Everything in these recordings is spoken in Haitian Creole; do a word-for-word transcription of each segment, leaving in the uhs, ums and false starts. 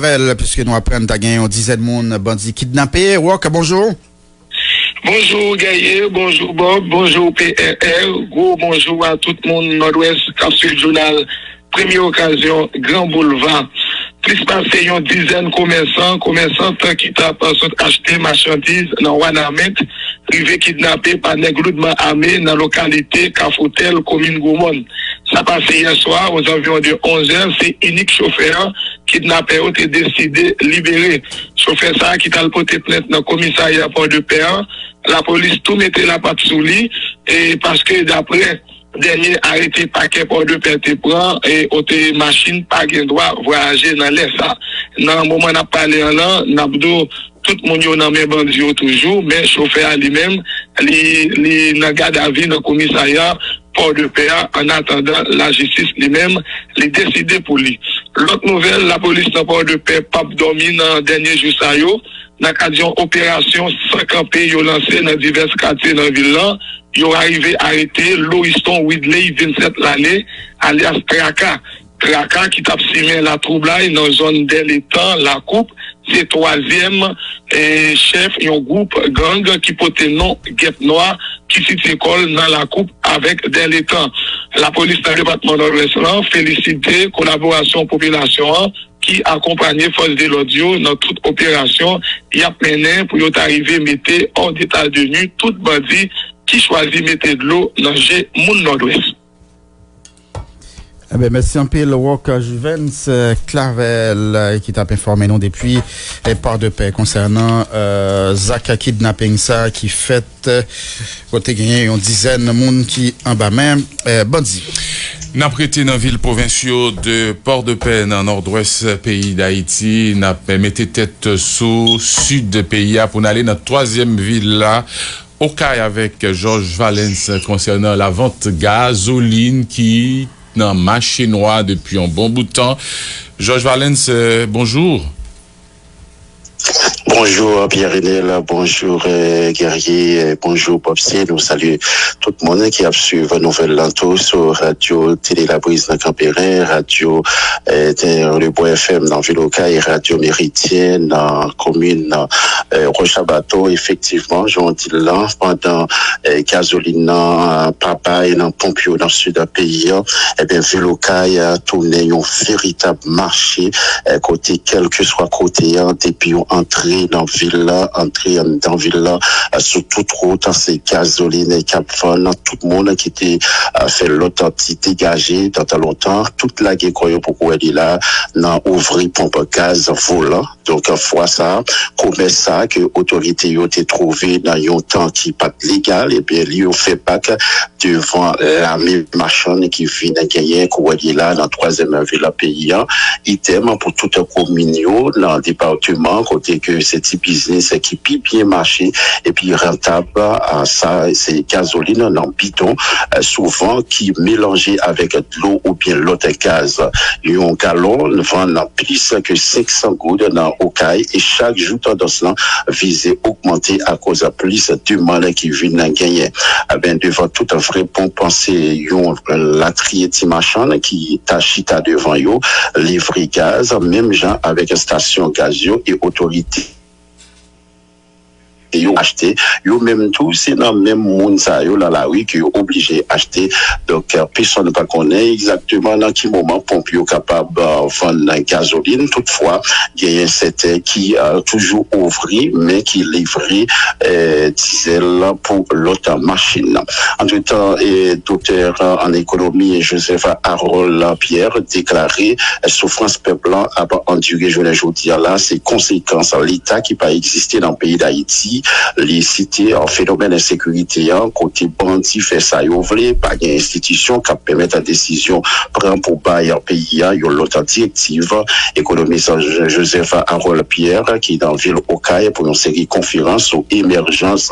Avè l, piske nou aprann ta gen yon dizèn moun bandi kidnape. Rock, bonjou. Bonjou Guerrier, bonjou Bob, bonjou P R R, gwo bonjou a tout moun Nòdwès k ap swiv jounal Premye Okazyon Gran Boulva. Plis pase yon dizèn komèsan, komèsant ki t ap sot achte machandiz nan Wanament, rive kidnape pa nèg loudman ame nan lokalite Kafou Tèl, komin Gwomòn. Sa pase yè swa, ozanviwon de onz è, se inik chofè kidnapè yo te deside libere. Chofè sa a ki t al pote plent nan komisarya Pòdepè an, lapolis tou mete lapat sou li, e paske daprè dènye arete pakè Pòdepè te pran, e ote machin pa gen dwa vwayaje nan lè sa. Nan moman n ap pale an lan, n ap di w tout moun yo nan men bandi yo toujou, men chofè a li menm, li, li nan gadavi nan komisarya Pòdepè a, annatandan lajistis li menm, li deside pou li. Lòt nouvèl, lapolis nan Pòdepè p ap dòmi nan dènye jou sa yo. Nan kad yon operasyon san kanpe yo lanse nan divès katye nan vil lan, yo arive arete Loriston Widley, vennsèt lane, alyas Traka. Traka ki t ap simen latwoublay nan zòn Dèletan, Lakoup, se twazyèm, eh, chèf yon gwoup gang ki pote non Gèp Nwa, ki sitiye kò l nan Lakoup avèk Dèletan. Lapolis nan depatman Nòdwès lan felisite kolaborasyon popilasyon an ki akonpanye fòs de lòd yo nan tout operasyon y ap mennen pou yo ta rive mete hors d'état de nuire tout bandi ki chwazi mete dlo nan je moun Nòdwès. Eben, mèsi anpil, Rock Juvens, eh, Clavel, eh, ki t ap enfòme nou depi, eh, Pòdepè konsènan, eh, zak kidnaping sa ki fèt, eh, kote genyen yon dizèn moun ki anba men, eh, bandi. N ap rete nan vil pwovens yo de Pòdepè nan nòdwès peyi Dayiti. N ap mete tèt sou sid peyi a pou n ale nan twazyèm vil la, Okay, avèk Georges Valens konsènan lavant gazolin ki nan mache nwa depi yon bon bout tan. Georges Valens, eh, bonjou. Bonjou, Pierre Renel, bonjou, eh, Guerrier, eh, bonjou, Bob C. Nou salye tout moun ki ap swiv nouvèl lan tou sou Radio Télé La Brise nan Kanperen, Radio, eh, Terre de Bois F M nan vil Okay, Radio Méridien nan komin, eh, Rochabato. Efektivman, jan w di l lan, pandan, eh, gazolin nan, eh, pa bay nan ponp yo nan sid peyi a, ebyen, vil Okay, eh, tounen yon veritab mache, eh, kote kèlkeswa kote a, depi w antre nan vil la, antre anndan vil la, eh, sou tout wout, se gazolin k ap vann. Tout moun ki te, eh, fè lòt ti degaje dan tan lontan, tout lage kò yo pou kwè li la nan ouvri ponp gaz volan. Donk, fwa sa, komès sa ke otorite yo te twouve nan yon tan ki pa t legal, ebyen, li yo fè bak devan lame machann ki vin genyen kounye a nan twazyèm vil peyi a. Idèm pou tout komin yo nan depatman kote ke se ti biznis ki pi byen mache epi rantab, a, sa se gazolin nan bidon, a, souvan ki melanje avèk dlo oubyen lòt gaz. Yon galon vann plis ke senk san goud nan Okay e chak jou tandans lan vize ogmante akoz plis demann ki vin genyen. Eben, devan tout vrè bon panse yon latriye ti machann ki ta chita devan yo, livre gaz, menm jan avèk estasyon gaz yo e otorite yo achte, yo menm tou, se nan menm moun sa yo nan lari ke yo oblije achte. Donk, pèsonn pa konnen egzakteman nan ki moman ponp yo kapab, eh, vann gazolin. Toutfwa, genyen sèten ki, eh, toujou ouvri, men ki livre, eh, dizèl pou lòt machin. Antretan, eh, doktè an ekonomi Joseph Harold Pierre deklare, eh, soufrans pèp lan ap andire jounen jodi a la, se konsekans Leta ki pa egziste nan peyi Dayiti. Li site, eh, fenomèn ensekirite an, kote bandi fè sa yo vle, pa gen enstitisyon k ap pèmèt desizyon pran pou bay peyi a yon lòt direktiv. Ekonomis Joseph Harold Pierre, ki nan vil Okay pou yon seri konferans sou emèjans,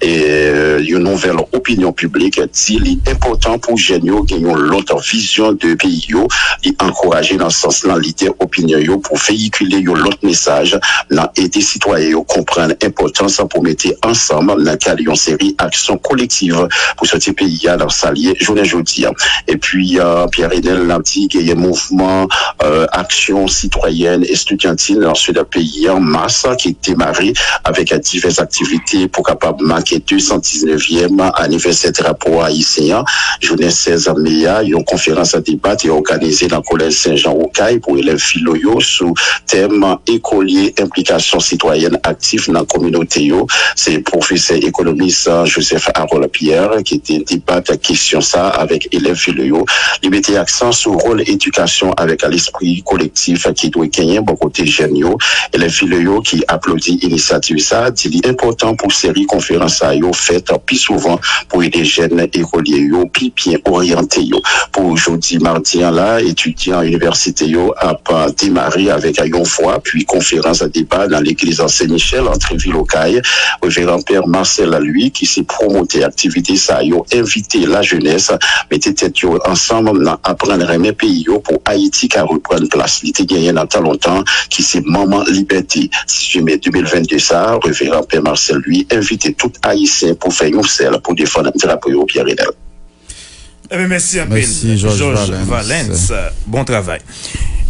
eh, yon nouvèl opinyon piblik, di li enpòtan pou jèn yo gen yon lòt vizyon de peyi yo. Li ankouraje nan sans lan lidè opinyon yo pou veyikile yon lòt mesaj nan ede sitwayen yo konprann enpòtans pou mete ansanm nan kad yon seri aksyon kolektiv pou soti peyi a nan sa l ye jounen jodi a. Epi, euh, Pierre Renel nan di genyen mouvman, euh, aksyon sitwayèn estidyantil nan sid peyi an, mas, ki demare avèk divès aktivite pou kapab make de san diznèvyèm anivèsè drapo ayisyen an. Jounen sèz me a, yon konferans deba te òganize nan Kolèj Sen Jan Okay pou elèv filo yo sou tèm ekolye, enplikasyon sitwayèn aktif nan kominote yo. Se pwofesè ekonomis, euh, Joseph Harold Pierre ki te debat kesyon sa avèk elèv filo yo. Li mete aksan sou wòl edikasyon avèk lespri kolektif ki dwe genyen bò kote jèn yo. Elèv filo yo ki aplodi inisyativ sa di li enpòtan pou seri konferans sa yo fèt pi souvan pou ede jèn ekolye yo pi byen oryante yo. Pou jodi madi an la, etidyan inivèsite yo ap demare avèk yon fwa, pi konferans deba nan legliz Sen Michel, antre vil Okay. Reveran Pè Marcel, li, ki se pwomotè aktivite sa yo, envite lajenès mete tèt yo ansanm nan aprann renmen peyi yo pou Ayiti ka reprann plas li te genyen nan tan lontan, ki se manman libète. Dizuit me de mil vennde sa, Reveran Pè Marcel, li, envite tout Ayisyen pou fè yon sèl pou defann drapo yo, Pierre Renel. Ebyen, mèsi anpil, Mèsi, Georges Georges Valence. Valence. Bon travay.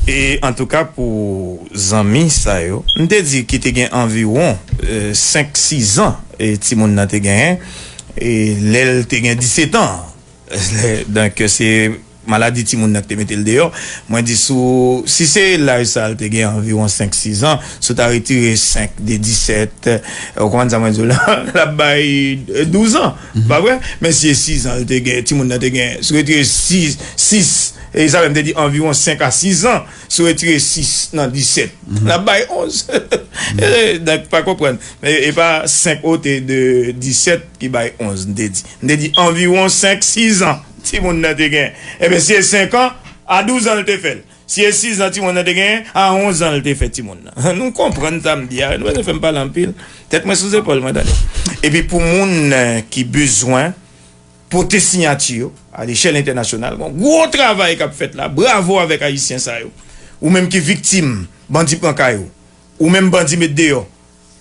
E antouka, pou zanmi sa yo, m te di ki te gen anviwon, euh, senk, sis zan, e timoun nan te genyen, e lè l te gen disèt an. Donk, se maladi timoun nan ki te mete l deyò. Mwen di, sou, si se laj sa, l te gen anviwon senk, sis zan, si w ta retire senk de disèt, ou konprann sa mwen di w la, l ap bay, euh, douz an. Pa vre? Men si e sis an l te gen, timoun nan te gen, si w retire sis, sis, e sa fè m te di anviwon senk a sis an, si w retire sis nan disèt, l ap bay onz. E, donk, pa konprann. E, e pa senk ote de disèt ki bay onz, m te di. M te di anviwon senk, sis an timoun nan te gen. Ebyen, si e senk an, a douz an l te fè l. Si e sis an timoun nan te genyen, a onz an l te fè timoun nan. Nou konprann sa m di a, nou pa fè m pale anpil. Tèt mwen sou zepòl mwen, tande. Epi pou moun, eh, ki bezwen pote siyati yo, a lechèl entènasyonal, gon gwo travay k ap fèt la. Bravo avèk Ayisyen sa yo. Ou menm ki viktim, bandi pran kay ou. Ou menm bandi met deyò.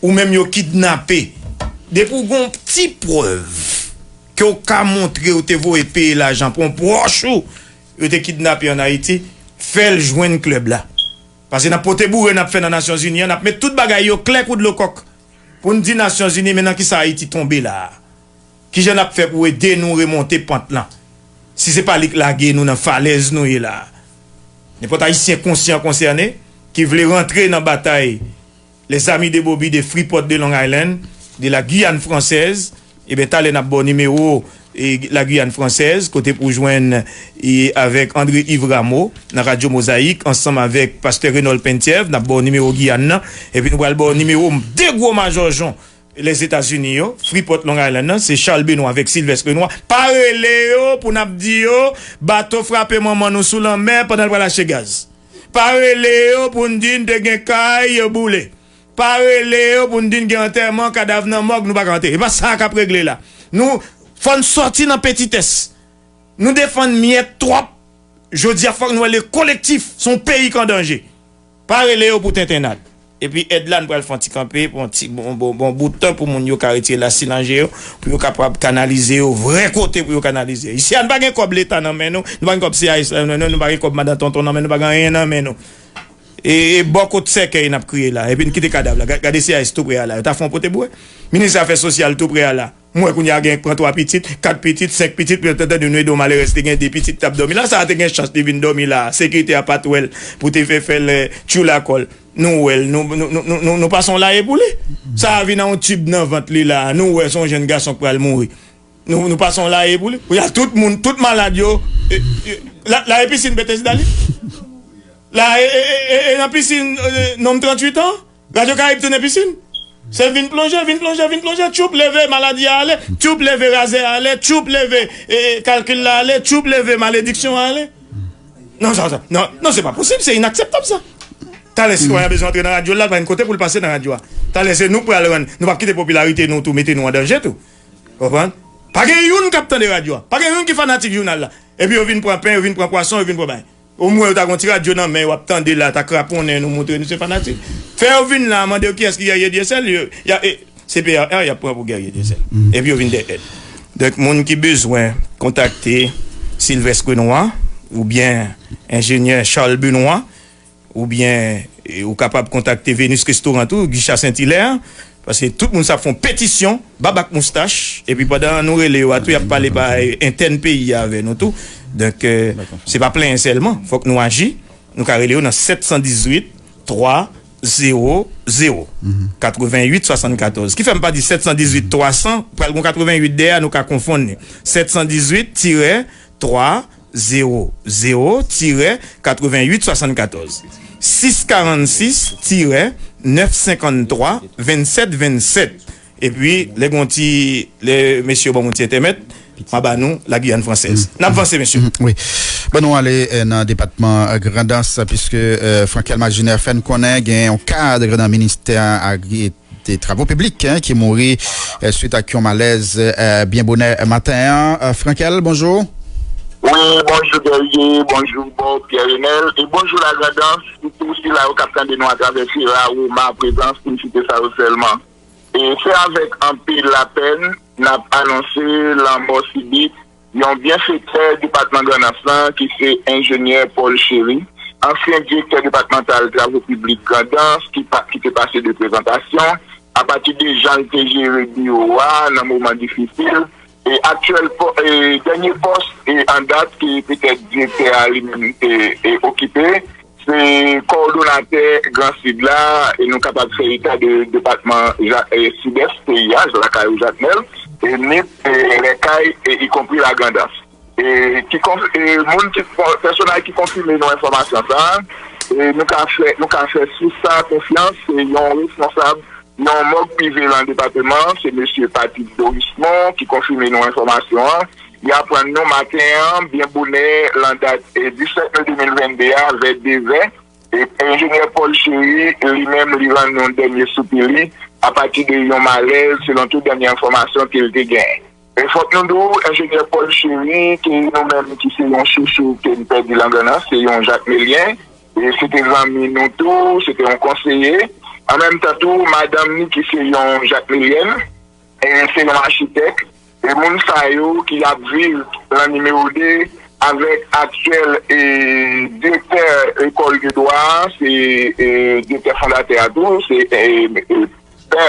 Ou menm yo kidnape. Depi w gon ti prèv ke w ka montre yo te voye peye lajan pou yon pwòch ou, yo te kidnape ann Ayiti, fè l jwenn klèb la. Paske n ap pote boure n ap fè nan Nasyonzini an, n ap met tout bagay yo klè kou dlo kòk. Pou n di Nasyonzini, men nan kisa Ayiti tonbe la a? Kijan n ap fè pou ede nou remonte pant lan? Si se pa li k lage nou nan falèz nou ye la a. Nenpòt Ayisyen konsyan konsène ki vle rantre nan batay Les Amis de Bobby de Freeport de Long Island, de la Guyane Française, ebyen, talè n ap ba w nimewo, e, la Guyane Française, kote pou w jwenn, e, avèk André Yves Rameau nan Radyo Mozayik, ansanm avèk Pastè Renold Penthièvre, n ap ba w nimewo Giyàn nan, epi nou pral ba w nimewo de gwo majòjon Lèzetazini yo, Freeport, Long Island nan, se Charles Benoît avèk Sylvestre Renois. Pa rele yo pou n ap di yo, bato frape manman nou sou lanmè pandan l pral achte gaz. Pa rele yo pou n di n te gen kay, yo boule. Pa rele yo pou n di n gen antèman, kadav nan mòg, nou pa ka antere. E pa sa k ap regle la. Nou, fò n sòti nan petitès. Nou defann myè twòp. Jodi a, fòk nou wè le kolektif, se yon peyi k an danje. Pa rele yo pou tentennad. Epi èd la, n pral fè yon ti kanpe pou yon ti bon, bon, bon bout tan pou moun yo ka retire lasi nan je yo, pou yo kapab kanalize yo vrè kote pou yo kanalize. Isi a, n pa gen kòb Leta nan men nou, nou pa gen kòb C I S nan men nou, nou pa gen kòb madan tonton nan men nou, nou pa gen anyen nan men nou. E, e bò kot sèkèy n ap kriye la, epi n kite kadav la. Ga-, gade C I S tou pre a la, yo ta fè yon pote boure. Minis Afè Sosyal tou pre a la. M wè kounye a gen k pran twa pitit, kat pitit, senk pitit, pou yo te tande nou ede yon malerèz te gen de pitit k t ap dòmi la, sa a te gen chans li vin dòmi la, sekirite a pa t wè l pou te fè fè l, eh, tchoula kò l. Nou wè l, nou, nou, nou, nou, nou, nou pase yon laye pou li. Sa a vin a yon tib nan vant li la, nou wè se yon jèn gason k pral mouri. Nou, nou pase yon laye pou li. Kounye a tout moun, tout malad yo, eh, eh, la, la e pisin Betesda li. La e, e, e, e, e nan pisin, eh, nonm tranntuit an. Radyo Karayib tounen pisin. Se vin plonje, vin plonje, vin plonje, tchoup, leve, maladi a ale, tchoup, leve, razè a ale, tchoup, leve, e, e, kalkil la ale, tchoup, leve, malediksyon an ale. Non, sa, sa, non, non, se pa posib, se inakseptab sa. Talè sitwayen an bezwen antre nan radyo l la, l pa gen kote pou l pase nan radyo a. Talè se nou k pral rann, nou p ap kite popilarite nou tou mete nou an danje tou. Konprann? Pa gen youn k ap tande radyo a. Pa gen youn ki fanatik jounal la. Epi yo vin pran pen, yo vin pran pwason, yo vin pran bagay. Omwen yo ta gon ti radyo nan men yo ap tande la, ta kraponnen nou, montre nou se fanatik. Fè yo vin la, mande yo kiyès ki Guerrier Dieuseul, yo, y a, e, C P R R y ap pran pou Guerrier Dieuseul. Epi yo vin dèyè tèt. Donk, moun ki bezwen kontakte Sylvestre Renoir oubyen enjenyè Charles Benoît, oubyen e, ou kapab kontakte Venus Restaurant tou, Guicha Saint-Hilaire, paske tout moun sa ap fè yon petisyon, bab ak moustach, epi pandan nou rele yo a tou, y ap pale bay entèn peyi a avè nou tou. Donk, e, se pa plenyen sèlman, fòk nou aji. Nou ka rele yo nan sèt san dizuit, twa zewo zewo, katreventuit swasannkatòz. Ki fè m pa di sèt san dizuit, twa san, pral gon katreventuit dèyè a, nou ka konfonn li. Sèt san dizuit tirè twa zewo zewo tirè katreventuit swasannkatòz. Sis karannsis tirè nèf senkanntwa vennsèt vennsèt. Epi, lè gon ti, lè mesye yo ban m yon ti entèmèt, m a ba nou La Guyane Française. N ap vanse, mesye. Mhm, wi. Bon, nou ale, eh, nan depatman, eh, Grandans, piske, eh, Frankel Maginer fè n konnen gen yon kad nan ministè agri-, de Travo Piblik, hein, ki mouri, eh, swit ak yon malèz, eh, byen bonè maten an. Eh, Frankel, bonjou. Wi, bonjou Guerrier, bonjou Bob, Pierre Renel, e bonjou Lagrandans, pou tou sila yo k ap tande nou atravè Sera, Roma, Prezans, pou m site sa yo sèlman. E se avèk anpil lapèn n ap anonse lanmò sibit yon byenfetè depatman Grandans lan, ki se enjenyè Paul Chéry, ansyen direktè depatmantal Travo Piblik Grandans, ki pa, ki te pase de prezantasyon apati de jan l te jere biwo a nan moman difisil. E aktyèl pò-, e dènye pòs, e an dat ke petèt direktè a li menm te, e okipe, se kowòdonatè Gran Sid la, e nou kapab fè eta de depatman Ja-, e Sidès peyi a, lakay ou Jakmèl, e Nip, e Lèkay, e ikonpri Lagrandans. E ki konf-, e moun ki kon-, pèsonaj ki konfime nou enfòmasyon sa a, e nou ka fè, nou ka fè sous sa a konfyans, se yon responsab yon mòg prive lan depatman an, se mesye Patrick Dorismond ki konfime nou enfòmasyon an. Li aprann nou maten an, byen bonè, lan dat, e, disèt me de mil vennde a, vè de zè. E enjenyè Paul Chéry, li menm, li rann nou dènye soupi li, apati de yon malèz, selon tout dènye enfòmasyon ke l te genyen. E fòk nou di w, enjenyè Paul Chéry, ke nou menm ki se yon chouchou ke n pèdi lan Grandans, se yon Jakmelyen, e se te zanmi nou tou, se te yon konseye. An menm tan tou, madanm ni ki se yon Jakmelyèn, e se yon achitèk. E moun sa yo ki ap viv lan nimewo de avèk aktyèl, e, direktè lekòl de dwa a, se, e, direktè fondatè a tou, se, e, e, pè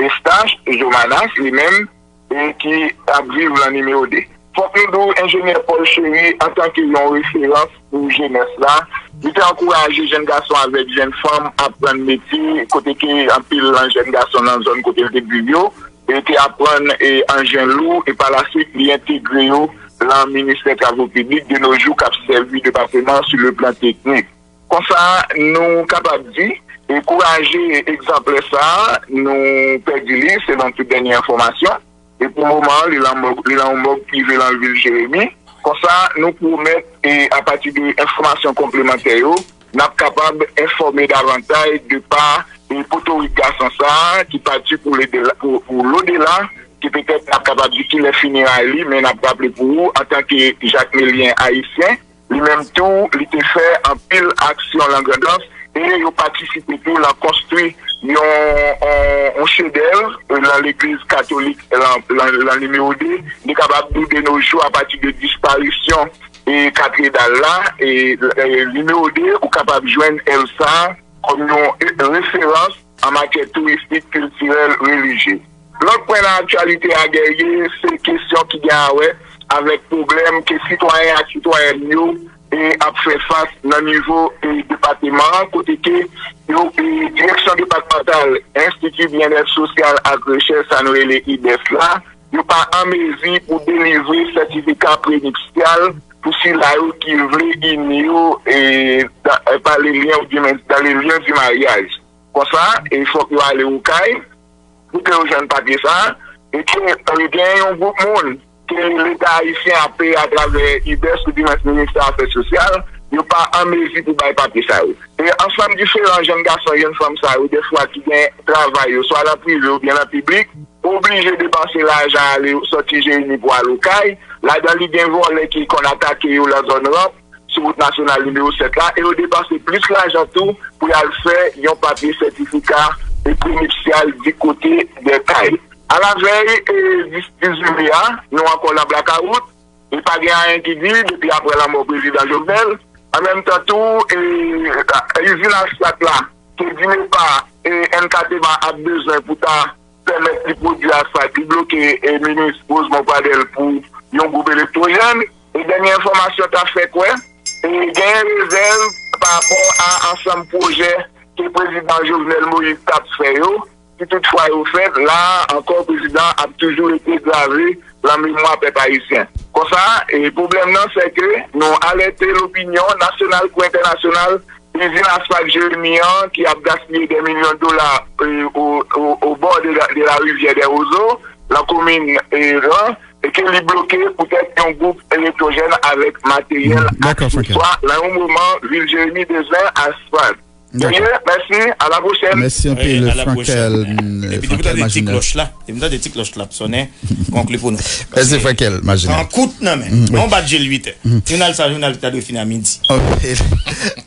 Eustache Jomanas, li menm, e ki ap viv lan nimewo de. Fòk nou di w, enjenyè Paul Chéry, antanke yon referans pou jenès la, li te ankouraje jèn gason avèk jèn fanm aprann metye, kote ke anpil lan jèn gason nan zòn kote l te viv yo, e te aprann, e, anjen lou, e pa la swit, li entegre yo lan ministè travo piblik de no jou k ap sèvi depatman an sou le plan teknik. Konsa, nou kapab di, e kouraje egzanplè sa a, nou pèdi li, selon tout dènye enfòmasyon. E pou moman an, li lan mòg, li lan yon mòg prive lan vil Jeremi. Konsa, nou pwomèt, e apati de enfòmasyon konplemantè yo, n ap kapab enfòme davantay de pa, e potorik gason sa a, ki pati pou ledela, pou, pou lodela, ki petèt n ap kapab di kilè fineray li, men n ap raple pou ou, antanke Jakmelyen ayisyen, li menm tou, li te fè anpil aksyon lan Grandans, e yo patisipe tou lan konstwi yon, yon, yon chedèv, e, lan legliz katolik, lan, lan, lan nimewo de, li kapab di w de no jou apati de disparisyon, e, katredal la, e, e, nimewo de, ou kapab jwenn èv sa a kòm yon, e, referans an matyè touristik, kiltirèl, relijye. Lòt pwen nan aktyalite a, Guerrier, se kesyon ki gen a wè avèk pwoblèm ke sitwayen ak sitwayèn yo, e, ap fè fas nan nivo, e, depatman an, kote ke yo, e, direksyon depatmantal Enstiti Byennèt Sosyal ak Rechèch, sa nou rele IBES la, yo pa an mezi pou delivre sètifika prenipsyal pou sila yo ki vle ini yo, e, da-, e, pa le lyen ou di men, dans le lien du mariage. Konsa, e fòk yo ale Okay pou ke yo jwenn papye sa a, e ke, e, gen yon gwoup moun ke Leta ayisyen ap peye atravè IBES, ou di mwens Ministè Afè Sosyal, yo pa an mezi pou bay papye sa yo. E ansanm diferan jèn gason, jèn fanm sa yo, dèfwa ki gen travay yo, swa nan prive oubyen nan piblik, oblije depanse lajan ale sòti Jeremi pou al Okay. Ladan li gen vòlè ki konn atake yo lan zòn Ranp, sou wout nasyonal nimewo sèt la, e yo depanse plis lajan tou pou y al fè yon papye sètifika e prenupsyal di kote dè kay. Alavèy e dis, dizuit me a, nou ankò nan blakawout, e pa gen anyen ki di depi aprè lanmò prezidan Jovenel. An menm tan tou, e, izin asfalt la, ke Dinepa e N K T V A ap bezwen pou ta pèmèt li pwodui asfalt, li bloke e minis Rosemond Pradel pou yon gwoup elektwojèn. E dènye enfòmasyon ta fè kwè, e genyen rezèv pa rapò a ansanm pwojè ke prezidan Jovenel Moïse t ap fè yo. Si toutfwa yo fèt, la a ankò, prezidan ap toujou rete grave lan memwa pèp ayisyen. Konsa, e pwoblèm nan, se ke nou alète lopinyon nasyonal kou entènasyonal, izin asfalt Jeremi an, ki ap gaspiye dè milyon dola, e, o, o, o bò de la, de la rivyè dè Wozo, lan komin, e, Ran, e ke li bloke poutèt yon gwoup elektwojèn avèk materyèl, dakò, Frankel, akseswa, lan yon moman, vil Jeremi bezwen asfalt. Dakò. Mèsi, à la prochaine. Mèsi anpil, Frankel. Epi depi tande ti klòch la, depi tande ti klòch la ap sonnen, konkli pou nou. Mèsi, Frankel Majinal. An kout nan men. Yon bat je l uit è. Jounal sa, jounal ki ta dwe fini a midi. Anpil.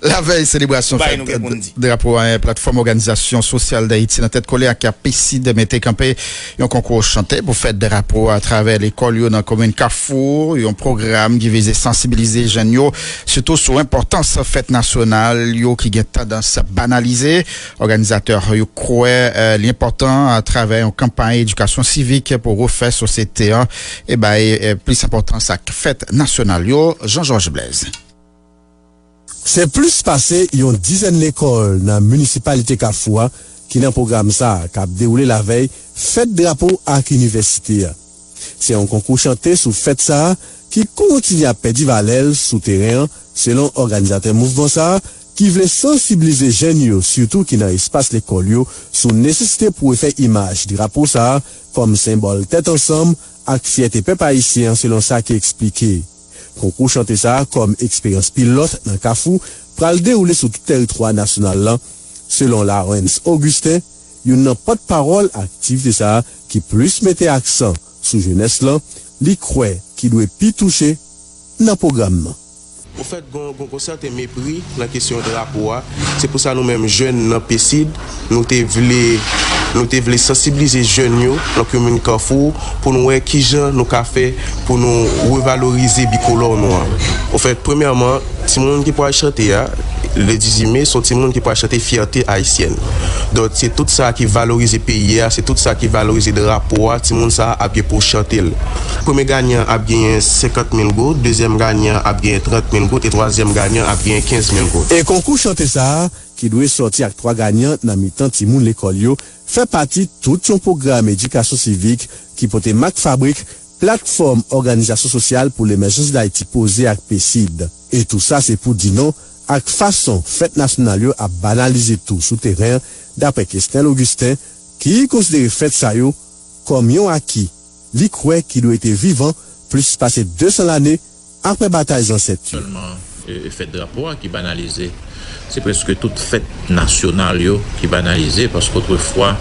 Lavèy selebrasyon fèt drapo a, platfòm òganizasyon sosyal Dayiti nan tèt kole ak APECID mete kanpe yon konkou chante pou fèt drapo atravè lekòl yo nan komin Kafou, yon pwogram ki vize sansibilize jèn yo sitou sou enpòtans fèt nasyonal yo ki gen tandans banalize. Òganizatè yo kwè, eh, li enpòtan atravè yon kanpay edikasyon sivik pou refè sosyete an e bay, eh, plis enpòtans ak fèt nasyonal yo. Jean Georges Blaise. Se plis pase yon dizèn lekòl nan minisipalite Kafou a ki nan pwogram sa a k ap dewoule lavèy fèt drapo ak inivèsite a. Se yon konkou chante sou fèt sa a ki kontinye ap pèdi valè l sou teren an, selon òganizatè mouvman sa a, ki vle sansibilize jèn yo, sitou ki nan espas lekòl yo, sou nesesite pou refè imaj drapo sa a kòm senbòl tèt ansanm ak fyète pèp ayisyen an, selon sa ki eksplike. Konkou chante sa a, kòm eksperyans pilòt nan Kafou, pral dewoule sou tout tèritwa nasyonal lan, selon Larens Augustin, youn nan pòtpawòl aktivite sa a ki plis mete aksan sou jenès lan, li kwè ki dwe pi touche nan pwogram nan. Ofèt, gon, gon, gon sèten mepri nan kesyon drapo a. Se pou sa nou menm jèn nan APECID, nou te vle, nou te vle sansibilize jèn yo nan komin Kafou pou nou wè kijan nou ka fè pou nou revalorize bikolò nou an. Ofèt, premyèman, timoun ki pral chante a, le dizuit me, se yon timoun ki pral chante fyète ayisyèn. Donk, se tout sa ki valorize peyi a, se tout sa ki valorize drapo a, timoun sa a ap gen pou chante l. Premye ganyan ap genyen senkant mil goud, dezyèm ganyan ap genyen trant mil goud, e twazyèm ganyan ap genyen kenz mil goud. E konkou chante sa a, ki dwe sòti ak twa ganyan nan mitan timoun lekòl yo, fè pati tout yon pwogram edikasyon sivik ki pote mak fabrik Platfòm Òganizasyon Sosyal pou Lemèjans Dayiti poze ak APECID. E tou sa se pou di non ak fason fèt nasyonal yo ap banalize tou sou teren an, daprè Kesnel Augustin, ki konsidere fèt sa yo kòm yon aki li kwè ki dwe rete vivan plis pase de san lane apre batay zansèt yo. Sèlman, e, fèt drapo a ki banalize. Se prèske tout fèt nasyonal yo ki banalize, paske otrefwa,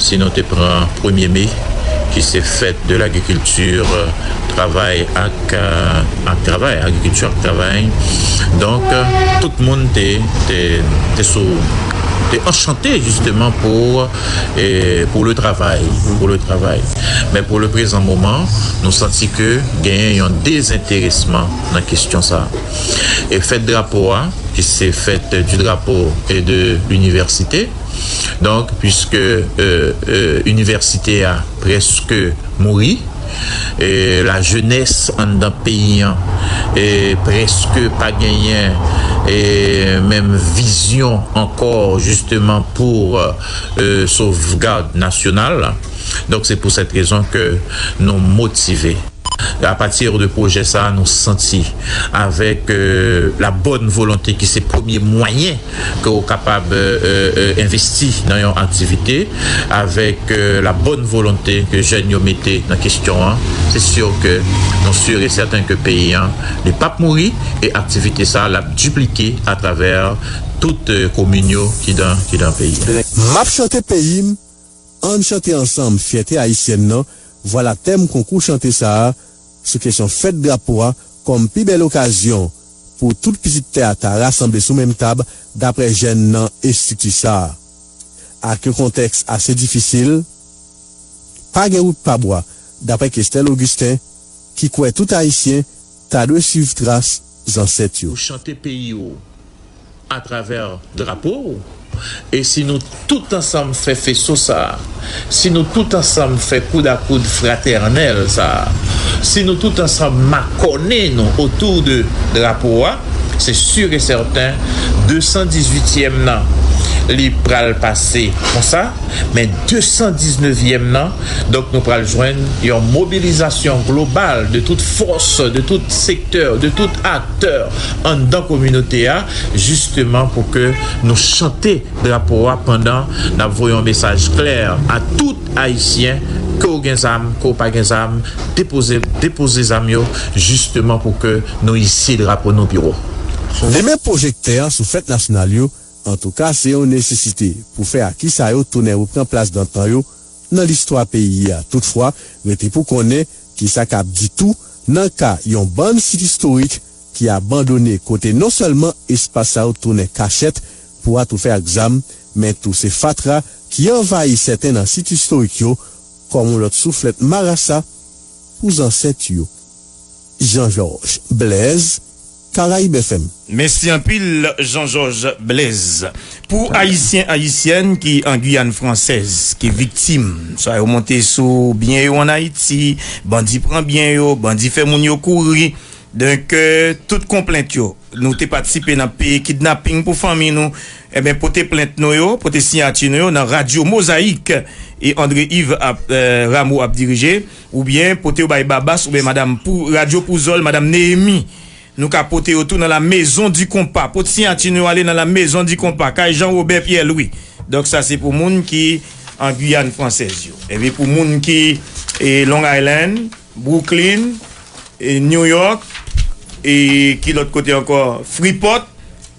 si nou te pran premye me, ki se fèt de lagrikilti, travay ak, e, ak travay, agrikilti ak travay. Donk, e, tout moun te, te, te sou, te anchante jisteman pou, e, pou le travay, pou le travay. Men pou le prezan moman, nou santi ke genyen yon dezenteresman nan kesyon sa a. E fèt drapo a, ki se fèt du drapeau et de l'université. Donk, piske, e, e, inivèsite a prèske mouri, e, lajenès anndan peyi an, e, prèske pa genyen, e, menm vizyon ankò, jisteman, pou, e, sovgad nasyonal. Donk, se pou sèt rezon ke nou motive. A pati de pwojè sa a, nou santi, avèk, e, la bòn volonte ki se premye mwayen ke w kapab, e, e, e, envesti nan yon aktivite, avèk, e, la bòn volonte ke jèn yo mete nan kesyon an, se si ke nou si e sèten ke peyi an, li p ap mouri, e aktivite sa a, l ap diplike atravè tout, e, komin yo ki dan, ki dan peyi an. M ap chante peyi m, ann chante ansanm fyète ayisyèn nan, vwala tèm konkou chante sa a, sou kesyon fèt drapo a kòm pi bèl okazyon pou tout pitit tè a ta rasanble sou menm tab, daprè jèn nan estrikti sa a. ak yon kontèks ase difisil, pa gen wout pa bwa, daprè Kestel Augustin, ki kwè tout Ayisyen ta dwe swiv tras zansèt yo. Ou chante peyi w atravè drapo w, e si nou tout ansanm fè feso sa a, si nou tout ansanm fè koud a koud fratènèl sa a, si nou tout ansanm makònen nou otou de drapo a, se si e sèten, de san dizuityèm nan, li pral pase konsa, men de san diznevyèm nan, donk, nou pral jwenn yon mobilizasyon global de tout fòs, de tout sektè, de tout aktè anndan kominote a, jisteman pou ke nou chante drapo a pandan n ap voye yon mesaj klè a tout Ayisyen, ke w gen zam, ke w pa gen zam, depoze, depoze zam yo, jisteman pou ke nou ise drapo nou pi wo. Limen pwojektè an sou fèt nasyonal yo, antouka, se yon nesesite pou fè aki sa yo tounen reprann plas dantan yo nan listwa peyi a. Toutfwa, rete pou konnen kisa k ap di tou nan ka yon bann sit istorik ki abandone, kote non sèlman espas sa yo tounen kachèt pou atoufè ak zam, men tou se fatra ki anvayi sèten nan sit istorik yo kòm yon lòt souflèt marasa pou zansèt yo. Jean Georges Blaise, Caraïbes F M. Mèsi anpil, Jean Georges Blaise. Pou Ayisyen, Ayisyèn ki an Giyàn Fransèz, ki viktim, swa yo monte sou byen yo ann Ayiti, bandi pran byen yo, bandi fè moun yo kouri. Donk, euh, tout konplent yo, nou te patisipe nan peye kidnaping pou fanmi nou, enben, pote plent nou yo, pote siyati nou yo nan Radyo Mozayik, e André Yves ap, euh, Rameau ap dirije, oubyen pote yo bay Babas oubyen madanm pou, Radyo Pouzòl, madanm Néhémie. Nou ka pote yo tou nan La Maison du Compas. Pote siyati nou yo ale nan La Maison du Compas, kay Jean Robert Pierre Louis. Donk, sa se pou moun ki an Giyàn Fransèz yo. Epi pou moun ki, e, Long Island, Brooklyn, e, New York, e ki lòt kote ankò? Freeport,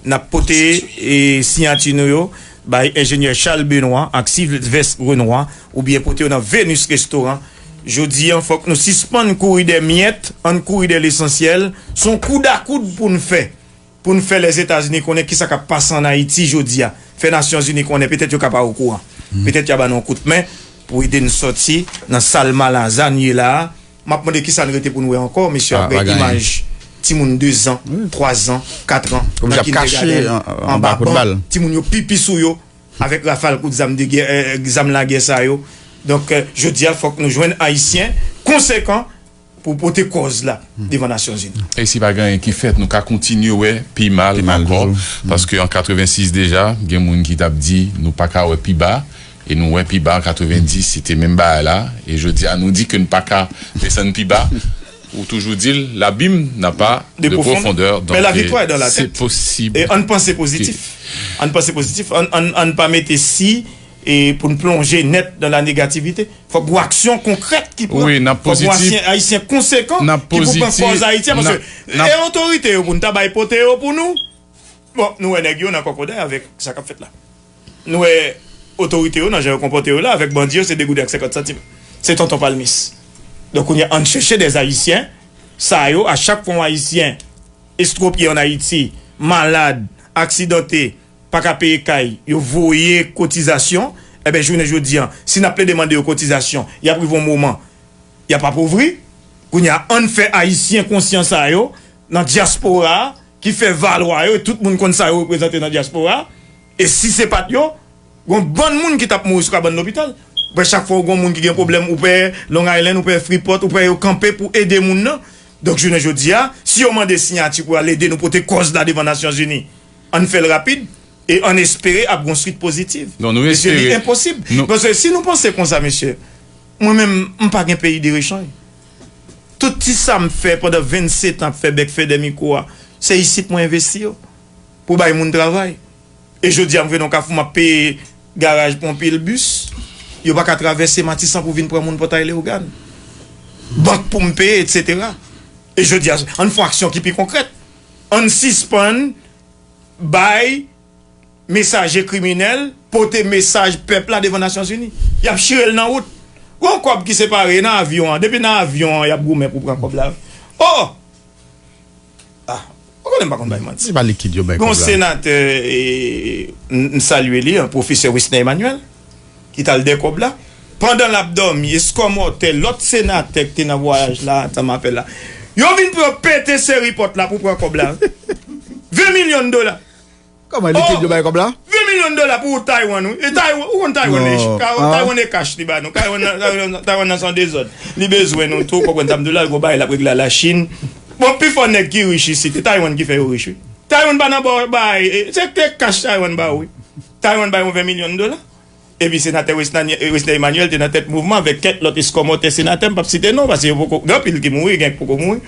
n ap pote, e, siyati nou yo bay enjenyè Charles Benoît ak Sylvestre Renois, oubyen pote yo nan Venus Restaurant. Jodi a, fòk nou sispann kouri dèyè myèt, ann kouri dèyè lesansyèl. Se yon koud a koud pou n fè, pou n fè Lèzetazini konnen kisa k ap pase ann Ayiti jodi a. Fè Nasyonzini konnen, petèt yo ka pa okouran. Petèt y a ban nou yon kout men pou ede n sòti nan sal malaza n ye la a. M ap mande kisa n rete pou n wè ankò, mesye, apre imaj timoun dezan, twazan, katran, nan kindègadenn, anba ban, timoun yo pipi sou yo, avèk rafal kout zam de gè, eh, zam lagè sa yo. Donk, eh, jodi a, fòk nou jwenn Ayisyen konsekan pou pote kòz la devan Nasyonzini. E si pa gen anyen ki fèt, nou ka kontinye wè pi mal ankò, paske an katrevensis deja, gen moun ki t ap di nou pa ka wè pi ba, e nou wè pi ba an katrevendis, se te menm bagay la, e jodi a, nou di ke n pa ka desann pi ba. Ou toujou di l, l'abîme n'a pas de profondeur, donk, se posib. E ann panse pozitif. Ann panse pozitif. Ann, ann, ann pa mete si e pou n plonje nèt nan la négativité. Fòk gen aksyon konkrèt ki pran. Wi, n ap pozitif. Fòk gen Ayisyen konsekan ki pou pran kòz Ayiti a, paske e otorite yo pou n ta bay pote yo pou nou. Bon, nou wè nèg yo nan kòkòday avèk sa k ap fèt la. Nou wè otorite yo nan jan yo konpòte yo la avèk bandi yo, se de gouden ak senkant santim. Se tonton palmis. Donk, kounye a, ann chèche dè Ayisyen, sa yo, a chak fwa yon Ayisyen estwopye ann Ayiti, malad, aksidante, pa ka peye kay, yo voye kotizasyon, enben, jounen jodi a, si n ap plede mande yo kotizasyon, y ap rive yon moman, y ap apovri. Kounye a, ann fè Ayisyen konsyan sa yo, nan dyaspora a, ki fè valwa yo, e tout moun konn sa yo reprezante nan dyaspora a. E si se pa t yo, gon bann moun ki t ap mouri sou kabann lopital. Ou pè chak fwa ou gon moun ki gen pwoblèm, ou pè Long Island, ou pè Freeport, ou pè yo kanpe pou ede moun nan. Donk, jounen jodi a, si yo mande siyati pou al ede nou pote kòz la devan Nasyonzini, ann fè l rapid e ann espere ap gon swit pozitiv. Non, nou espere. Mesye, li enposib. Paske si nou panse konsa, mesye, mwen menm, m pa gen peyi de rechanj. Tout ti sa m fè pandan vennsetan ap fè bèk fè dè mikwo a, se isit mwen envesti yo pou bay moun travay. E jodi a, m vin nan kafou, m ap peye garaj pou yon pil bis. Yo pa ka travèse Matisan pou vin pran moun Pòtay Leyogàn. Bank pou m peye, etsetera. E jodi a, ann fè yon aksyon ki pi konkrèt. Ann sispann bay mesaje kriminèl pote mesaj pèp la devan Nasyonzini. Y ap chire l nan wout. Gon kòb ki separe nan avyon an. Depi nan avyon an, y ap goumen pou pran kòb la. Oh! Ah, ou konnen m pa konn bay manti. Se pa likid yo bay kòb la. Gon senatè, e, m, m salye li, an, pwofesè Wesner Emmanuel. ki t al dèyè kòb la. Pandan l ap dòmi, eskòmòtè lòt senatè ki te nan vwayaj la, ansanm avè l la, yo vin pou yo pete seri pòt la pou pran kòb la. Ven milyon dola. Kòman likid yo bay kòb la? Ven milyon dola pou Taiwan, wi. E Taiwan, ou konn Taiwan, e, Taiwan e kach li ba nou. Taiwan nan, Taiwan, Taiwan nan se yon dezòd. Li bezwen nou tou, konprann sa m di w la, l gon bagay l ap regle a Lachin. Bon, pifò nèg ki rich isit, e Taiwan ki fè yo rich, wi. Taiwan pa nan bò bay, e, se te kach Taiwan ba ou, wi. Taiwan bay yon ven milyon dola. Epi senatè Wesner, Wesner Emmanuel te nan tèt mouvman avèk kèk lòt eskòmòtè senatè, m p ap site non, paske yo poko, gen anpil ki mouri, gen ki poko mouri.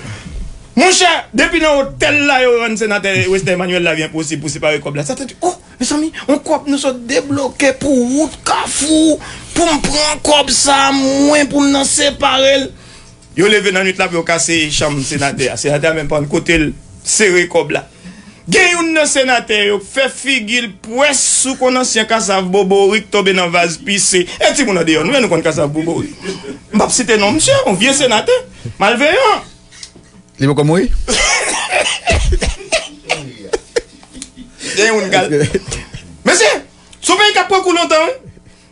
Monchè, depi nan otèl la yo rann senatè Wesner Emmanuel lavi enposib pou separe kòb la. Sa te di, oh, mezanmi, yon kòb nou sot debloke pou wout Kafou, pou m pran kòb sa a, mwen, pou m nan separe l. Yo leve nan nwit la pou yo kase chanm senatè a. Senatè a menm pa konn kote l sere kòb la. Gen youn nan senatè yo k fè figi l pwès sou konn ansyen kasav boborik tonbe nan vaz pise. E timoun andeyò, nou wè nou konn kasav boborik. M p ap site non misye, yon vye senatè, malveyan. Li poko mouri? Gen youn k al. Mesye, se yon peyi k ap pran kou lontan, wi.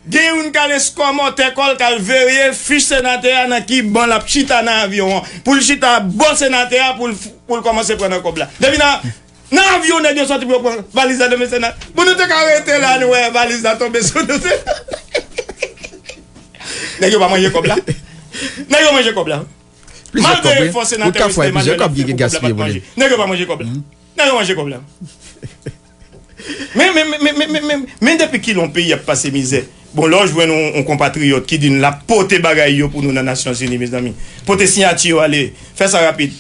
Gen youn k al eskòmòtè kò l, k al verye fich senatè a nan ki ban l ap chita nan avyon an, pou l chita bò senatè a, pou l, pou l kòmanse pran nan kòb la. Depi nan, nan avyon, nèg yo sòti pou yo pran valiz la nan men senatè. Bon, nou te ka rete la, nou wè valiz la tonbe sou nou. Nèg yo pa manje kòb la. Nèg yo manje kòb la. Malgre efò senatè Wesner Emmanuel ap fè pou kòb la pa t manje. Nèg yo pa manje kòb la. Nèg yo manje kòb la. Men, men, men, men, men, men, men, men depi kilè yon peyi ap pase mizè? Bon, lè w jwenn yon, yon konpatriyòt ki di n l ap pote bagay yo pou nou nan Nasyonzini, mezanmi. Pote siyati yo ale. Fè sa rapid.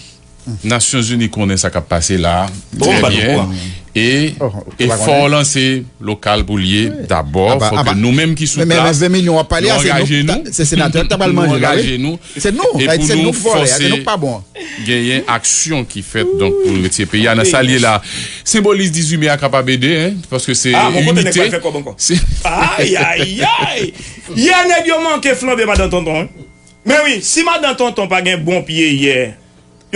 Nasyonzini konnen sa k ap pase la. Trè byen. E efò w lan se lokal pou l ye dabò. Fò ke nou menm ki sou plas, nou angaje nou. Se senatè k ta pral manje la, wi. Se nou, se nou k vòlè a, se nou k pa bon. Genyen aksyon ki fèt, donk, pou retire peyi a nan sa l ye la. Senbolis dizuit me a kapab ede, en, paske se inite. Ayayay! Yè nèg yo manke flanbe madan tonton, wi. Men wi, si madan tonton pa gen bon pye yè,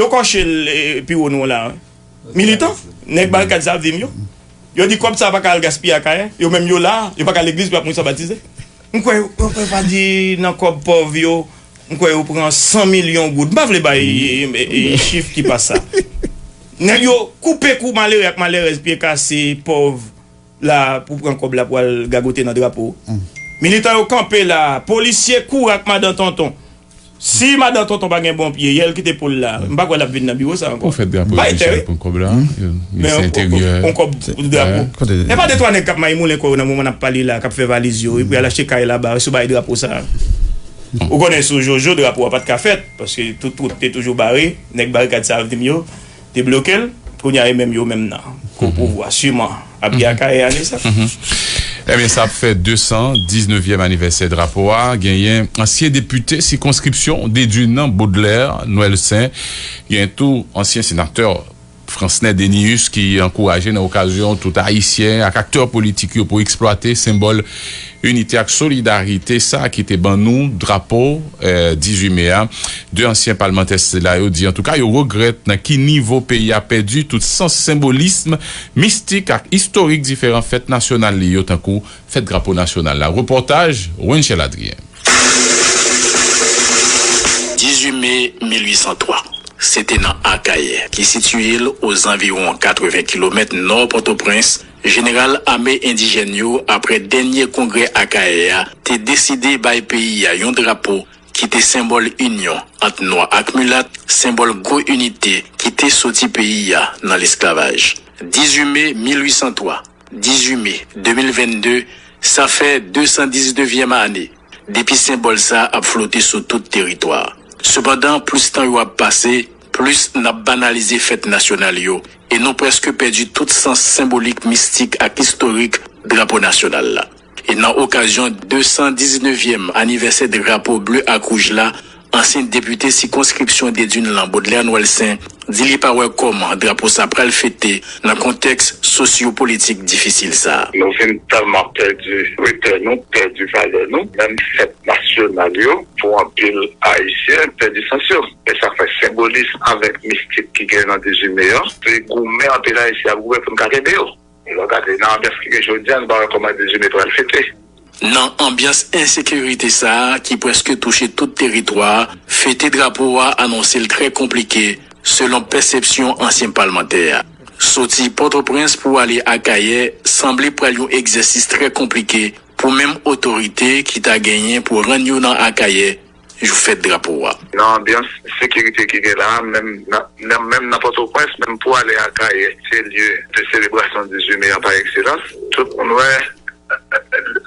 yo kòche l, e, pi wo nou la, wi. Militan, nèg Barikad Savim yo. Yo di kòb sa a pa ka al gaspiye Akayè. Yo menm yo la, yo pa ka legliz pou y ap moun sa batize. M kwè, m kwè pa di nan kòb pòv yo, m kwè yo pran san milyon goud. M pa vle bay, e, e, e, chif ki pa sa. Nèg yo koupe kou malere ak malerèz, pye kase, pòv la pou pran kòb la pou al gagote nan drapo. Militan yo kanpe la, polisye kouri ak madan tonton. Si madan tonton pa gen bon pye, yè l kite po l la, m pa kwè l ap vin nan biwo sa ankò. Pou fèt drapo yo, Michel, pou kòb la, ministè enteryè. On kòb pou drapo. E pa de twa nèg k ap mayi moulen kò yo nan moman n ap pale la, k ap fè valiz yo, epi al achte kay laba, sou bay drapo sa. Ou konnen sou Jojo, drapo a pa t ka fèt, paske tout wout te toujou bare, nèg Barikad Savim yo te bloke l, kounye a e menm yo menm nan ko pouvwa, siman ap gen Akayè ane sa. Ebyen, sa ap fè de san diznèvyèm anivèsè drapo a. Genyen ansyen depite sikonskripsyon Dedune nan, Baudelaire Noëlsaint. Genyen tou ansyen senatè Fransner Denius ki ankouraje nan okazyon tout Ayisyen ak aktè politik yo pou eksplwate senbòl inite ak solidarite sa ki te ban nou drapo, eh, dizuit me a. De ansyen palmantè sila yo di, antouka, yo regrèt nan ki nivo peyi a pèdi tout sans senbolism mistik ak istorik diferan fèt nasyonal li yo, tankou fèt drapo nasyonal la. Repòtaj Wenchel Adrien. Dizuit me mil uit san twa. Se te nan Akayè, ki sitiye l ozanviwon katreven kilomèt nò Pòtoprens, jeneral ame endijèn yo, apre dènye kongrè Akayè a, te deside bay peyi a yon drapo ki te senbòl inyon ant nwa ak milat, senbòl gwo inite ki te soti peyi a nan lesklavaj. Dizuit me mil uit san twa, dizuit me de mil vennde, sa fè de san diznèvyèm ane depi senbòl sa a ap flote sou tout teritwa a. Sepandan, plis tan yo ap pase, plis n ap banalize fèt nasyonal yo, e nou prèske pèdi tout sans senbolik, mistik ak istorik drapo nasyonal la. E nan okazyon de san diznèvyèm anivèsè drapo ble ak wouj la, ansyen depite sikonskripsyon Dedune lan, Baudelaire Noëlsaint, di li pa wè kòman drapo sa pral fete nan kontèks sosyopolitik difisil sa a. Nou vin tèlman pèdi repè nou, pèdi valè nou, menm fèt nasyonal yo, pou anpil Ayisyen, pèdi sans yo. E sa k fè senbolis avèk mistik ki gen nan dizuit me an, se goumen anpil Ayisyen ap goumen pou n ka kenbe yo. Lè w gade nan anbyans ki gen jodi a, nou pa wè kòman dizuit me pral fete. Nan anbyans ensekirite sa a ki prèske touche tout teritwa a, fete drapo a anonse l trè konplike, selon pèsepsyon ansyen palmantè a. Soti Pòtoprens pou ale Akayè sanble pral yon egzèsis trè konplike pou menm otorite ki ta genyen pou rann yo nan Akayè jou fèt drapo a. Nan anbyans sekirite ki gen la a, menm nan, nan, menm nan Pòtoprens, menm pou ale Akayè, se lye de selebrasyon dizuit me a pa ekselans, tout moun wè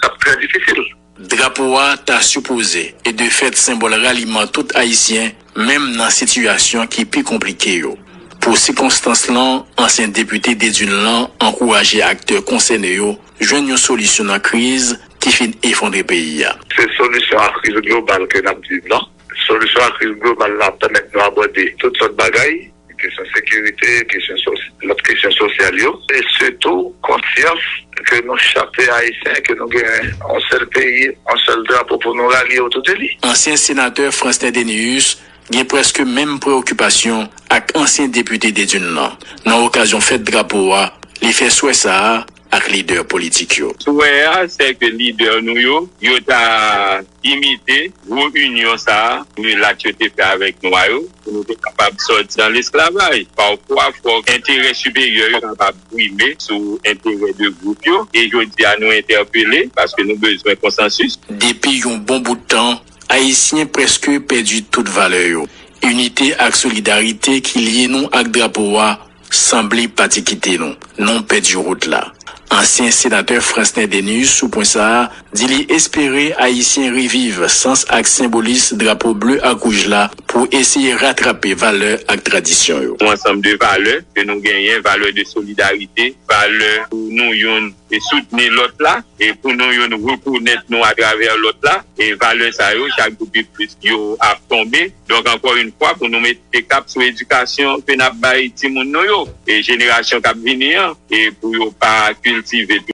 ap trè difisil. Drapo a ta sipoze e de fèt senbòl raliman tout Ayisyen, menm nan sitiyasyon ki pi konplike yo. Pou sikonstans lan, ansyen depite Dedune lan ankouraje aktè konsène yo jwenn yon solisyon nan kriz ki fin efondre peyi a. Se solisyon a kriz global ke n ap viv lan. Solisyon a kriz global la pèmèt nou abòde tout sòt bagay, kesyon sekirite, kesyon sosyal, lòt kesyon sosyal yo, e sitou konsyans ke nou chak se Ayisyen, ke nou gen yon sèl peyi, yon sèl drapo pou nou ralye otou de li. Ansyen senatè Fransnè Denius gen prèske menm preokipasyon ak ansyen depite Dedune lan. Nan okazyon fèt drapo a, li fè swè sa a ak lidè politik yo. Swè a, se ke lidè nou yo, yo ta imite gwo inyon sa a, milat yo te fè avèk nwa yo, pou nou te kapab sòti nan lesklavaj. Pafwa, fòk enterè siperyè yo kapab prime sou enterè de gwoup yo. E jodi a, nou entèpele paske nou bezwen konsansis. Depi yon bon bout tan, Ayisyen prèske pèdi tout valè yo. Inite ak solidarite ki lye nou ak drapo a sanble pati kite nou. Nou pèdi wout la. Ansyen senatè Fransnè Denius sou pwen sa a di li espere Ayisyen reviv sans ak senbolis drapo ble ak wouj la pou eseye ratrape valè ak tradisyon yo. Yon ansanm de valè ke nou genyen, valè de solidarite, valè pou nou youn e soutni lòt la, e pou nou youn rekonèt nou atravè lòt la, e valè sa yo, chak jou pi plis, yo ap tonbe. Donk, ankò yon fwa, pou nou mete kap sou edikasyon ke n ap bay timoun nou yo, e jenerasyon k ap vini an, e pou yo pa kiltive